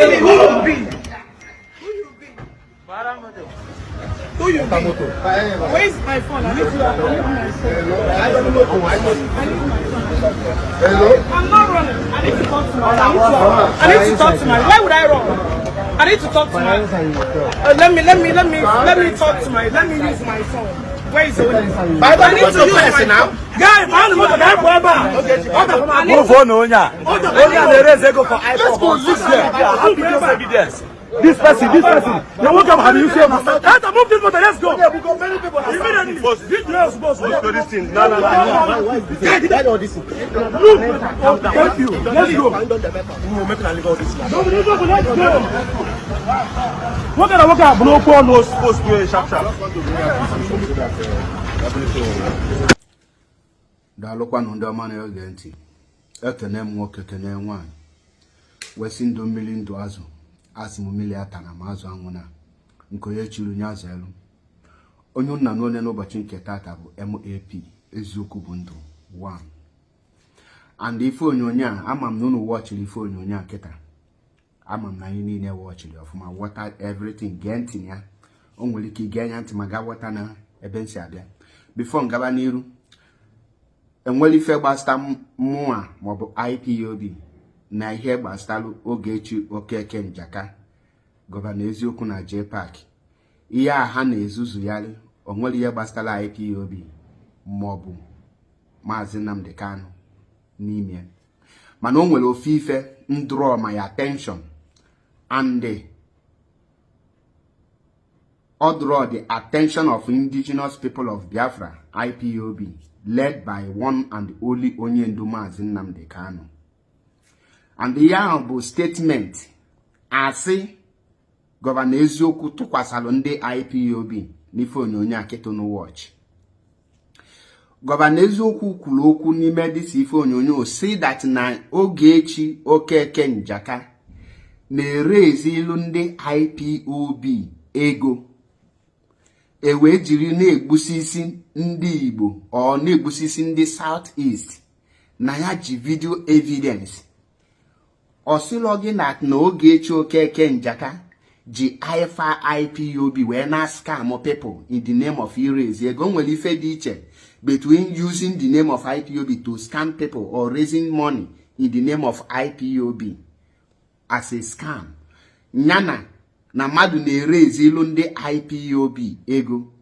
See who you be. Who you be? Who you be? Where is my phone? I need my phone. I need my phone. I'm not running. I need to talk to my. I need to talk to my. Why would I run? I need to talk to my. Let me talk to my. Let me use my phone. Where is the owner? I need to use my now. Guy, man, motor, guy, I need Move to. on, onye a. Onye a na-ereze ego for Let's IPOB. go live there. Video evidence. This person, this person. Na nwoke ahụ ha isi emu. Enter, move this motor, let's go. Immediately. Video Post to this thing. No, no, no. Thank you. Let's go. Let's go. Nwoke na nwoke a bụ n'okwu ọnụ. Post, post to sharp, sharp. Daalụkwanụ, ndị ọma na-ege ntị. Ekene m nwoke, kene nwaanyị, wesị ndụ mmiri, ndụ azụ. Asị m mmiri atana ma azụ anwụ na nke onye chiri nye azụ elu. Onye nna na onye n'ụbọchị nke tata bụ MAP, Eziokwu bụ Ndụ 1. And ife onyonyo a, ama m na unu wọchiri ife onyonyo a kịta. Ama m na anyị niile wọchiri ọfụma, ghọta everything. Gee ntị na ya. O nwere ike ige anya ntị ma ga ghọta na ebe m si abịa. Before ngaba n'iru, enwere ife gbasata mụnwa maọbụ IPOB na ihe gbasatalụ Ogechi Okeke Njaka, Governor Eziokwu na JPAC, ihe a ha na-ezuzugharị, o nwere ihe gbasatara IPOB maọbụ Maazị Nnamdi Kanu n'ime. Mana o nwere ofe ife draw my attention, and ọ draw the attention of Indigenous People of Biafra, IPOB, led by one and only onye ndu Maazị Nnamdi Kanu. And ihe ahụ bụ statement asị Governor Eziokwu tụkwasalụ ndị IPOB n'ife onyonyo a kịta watch. Governor Eziokwu kwuru okwu n'ime this ife onyonyo, si that na Ogechi Okeke Njaka na-erezi ilu ndị IPOB ego, e wee jiri na-egbusisi ndị Igbo, ọ na-egbusisi ndị South East, na ya ji video evidence. Ọ sịlọ gị na Ogechi Okeke Njaka ji ifa IPOB wee na scam people in the name of iraise ego. O nwere ife dị iche between using the name of IPOB to scam people or raising money in the name of IPOB as a scam, yana na mmadụ na-erezi ilu ndị IPOB ego.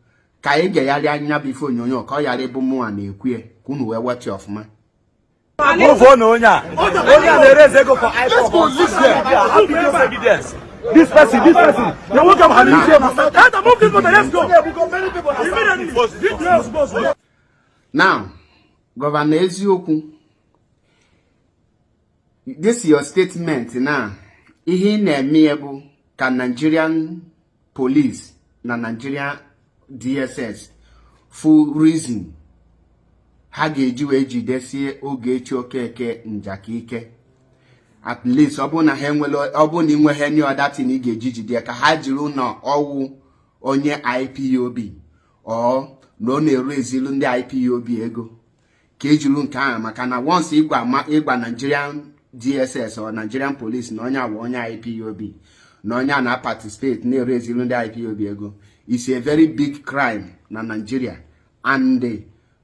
Ka anyị ga-egharị anya bụ ife onyonyo, ka ọ ghara ịbụ mụnwa na-ekwu ya, ka unu wee weta ọfụma. Move on, onye a. Onye a na-ereze ego for Let's go IPOB. live there. Video evidence. This person, this person. Na nwoke ahụ ha isi emu. Enter, move this motor, let's go. Immediately. Now, Governor Eziokwu, this your statement now, ihe ị na-eme ya bụ ka Nigerian police na Nigerian DSS full reason ha ga-eji wee jidesie Ogechi Okeke Njaka ike. At least ọ bụrụ na ha enwere, ọ bụrụ na ị nweghị any other thing ị ga-eji jide ya, ka ha jiri ụlọ ọwụ onye IPOB ọ na ọ na-eru ezilu ndị IPOB ego, ka ejiri nke ahụ. Maka na once ịgwa ma ịgwa Nigerian DSS or Nigerian police na onye awa onye IPOB, na onye a na-participate na-eru ezilu ndị IPOB ego, is a very big crime na Nigeria, and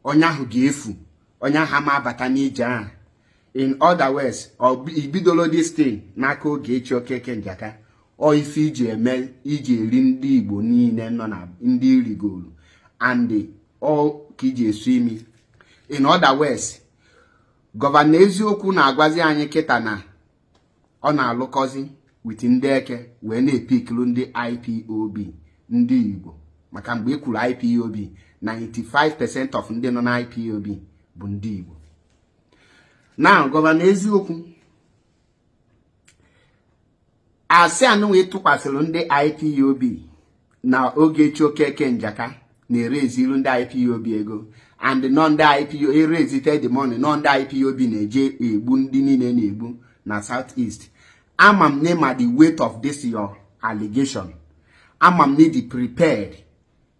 onye ahụ ga-efu, onye ahụ ama abata n'ije ahụ. In other words, ọ ibidolo this thing n'aka Ogechi Okeke Njaka, ọ ife iji eme iji eri ndị Igbo niile nọ na ndị rigoro, and ọ ka iji esu imi. In other words, Governor Eziokwu na-agwazi anyị kịta na ọ na-alụkọzi with ndị eke wee na-epikilu ndị IPOB, ndị Igbo, maka mgbe e kwuru IPOB, 95% of ndị nọ na IPOB bụ ndị Igbo. Now, Governor Eziokwu, asị anụnwa ịtụkwasịrị ndị IPOB na Ogechi Okeke Njaka na-ereziru ndị IPOB ego, and nọ ndị IPOB erezite the money, nọ ndị IPOB na-eje egbu ndị niile na-egbu na South East. Ama m na the weight of this your allegation. Ama m na dị prepared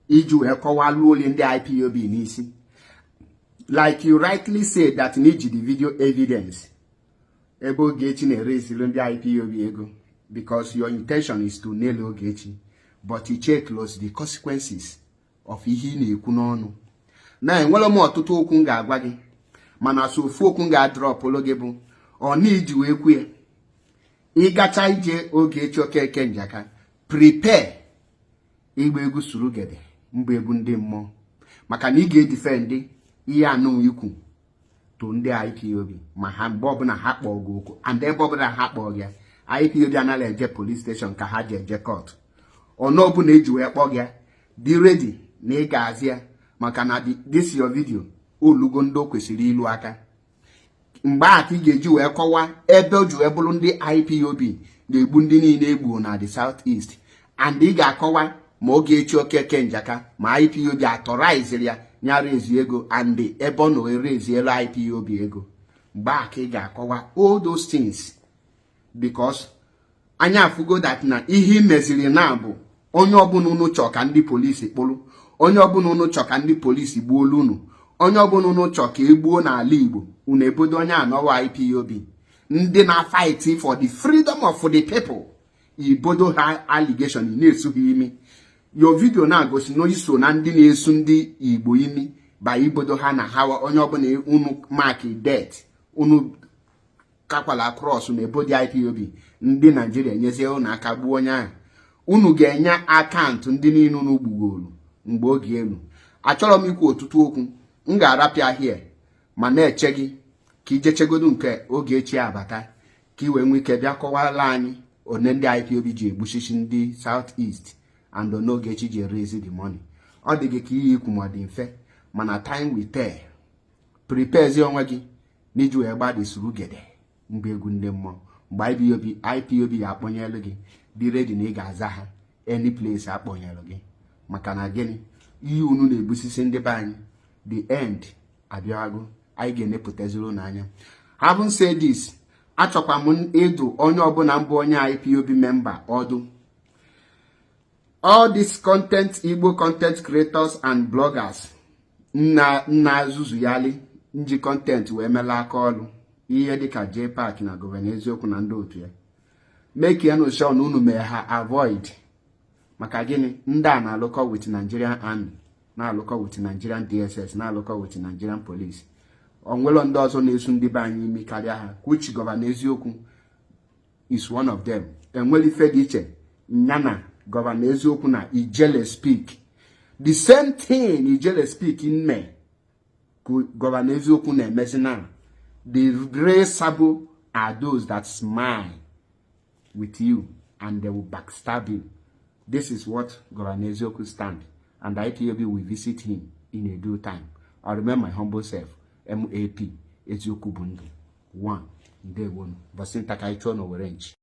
iji wee kọwalụ oli ndị IPOB n'isi, like you rightly said that na iji the video evidence ebe Ogechi na-ereziru ndị IPOB ego. Because your intention is to nail Ogechi, but you check close the consequences of ihe ị na-ekwu n'ọnụ. Na enwere m ọtụtụ okwu m ga-agwa gị, mana so ofu okwu m ga-adropụlụ gị bụ ọ na iji wee kwu ya. Ịgacha ije Ogechi Okeke Njaka, prepare ịgba egwu surugede mbụ, egwu ndị mmụọ, maka na ị ga-edefend ihe anụ ikwu to ndị IPOB ma ha mgbe ọbụla ha kpọọ gị okwu and ebe ọbụla ha kpọọ gị. IPOB anaghị eje police station ka ha ji eje court. Ọnụ ọbụla eji wee kpọọ gị, dị ready na ị ga-azị ya, maka na this your video olugo ndị o kwesịrị ilu aka. Mgbe a ka ị ga-eji wee kọwaa ebe o ji wee bụrụ ndị IPOB na-egbu ndị niile egbuo na the South East, and ị ga-akọwa ma Ogechi Okeke Njaka ma IPOB authorizeri ya nyara ezi ego and ebe ọ nọ erezielu IPOB ego. Mgbe a ka ị ga-akọwa all those things, because anya afụgo that na ihe meziri na bụ onye ọbụla unu chọ ka ndị polisi kpụrụ, onye ọbụla unu chọ ka ndị polisi gbuolu unu, onye ọbụla unu chọ ka e gbuo n'ala Igbo, unu ebodo onye anọwa IPOB, ndị na-fight for the freedom of the people, ibodo ha allegation, ị na-esu ha imi. Your video na-agosi na iso na ndị na-esu ndị Igbo imi ba ibodo ha na ha. Onye ọbụla unu mark death, unu kakwala cross na ebodi IPOB, ndị Naijiria enyezie unu aka gbuo onye ahụ. Unu ga-enye account ndị niile unu gbugoro mgbe oge elu. Achọrọ m ikwu ọtụtụ okwu, m ga-arapịa hie ma na-eche gị ka ijechegodu nke Ogechi abata, ka ị wee nwee ike bịa kọwara anyị one ndị IPOB ji egbuchichi ndị South East and one Ogechi ji raise the money. Ọ dị gị ka iyi ikwu ma ọ dị mfe, mana time will tell. Preparezi onwe gị n'iji wee gbada surugede mgbe egwu ndị mmụọ, mgbe IPOB ga-akpọnyelu gị. Dị ready na ị ga-aza ha any place akpọnyelu gị. Maka na gịnị? Ihe unu na-egbusisi ndị be anyị, the end abịago. Anyị ga-enepụtaziri unu anya. Having said this, achọkwa m ịdụ onye ọbụla mbụ onye IPOB member ọdụ, all these content, Igbo content creators and bloggers nna nna zuzuyali nji content wee mela aka ọlụ, ihe dịka JPAC na Governor Eziokwu na ndị otu ya, make ya sure na unu mee ha avoid. Maka gịnị? Ndị a na-alụkọ with Nigerian Army, na-alụkọ with Nigerian DSS, na-alụkọ with Nigerian Police. Onwelo ndị ọzọ na-esu ndị be anyị imi karịa ha, which Governor Eziokwu is one of them. Enwere ife dị iche ya na Governor Eziokwu na Ijele Speak. The same thing Ijele Speak mme ka Governor Eziokwu na-emezi na the real sabo are those that smile with you and they will backstab you. This is what Governor Eziokwu stand, and IPOB will visit him in a due time. I remember my humble self, MAP, Eziokwu bụ ndụ one. Ndewonu. Bọsị nta ka anyị chụọ n'owere nchi.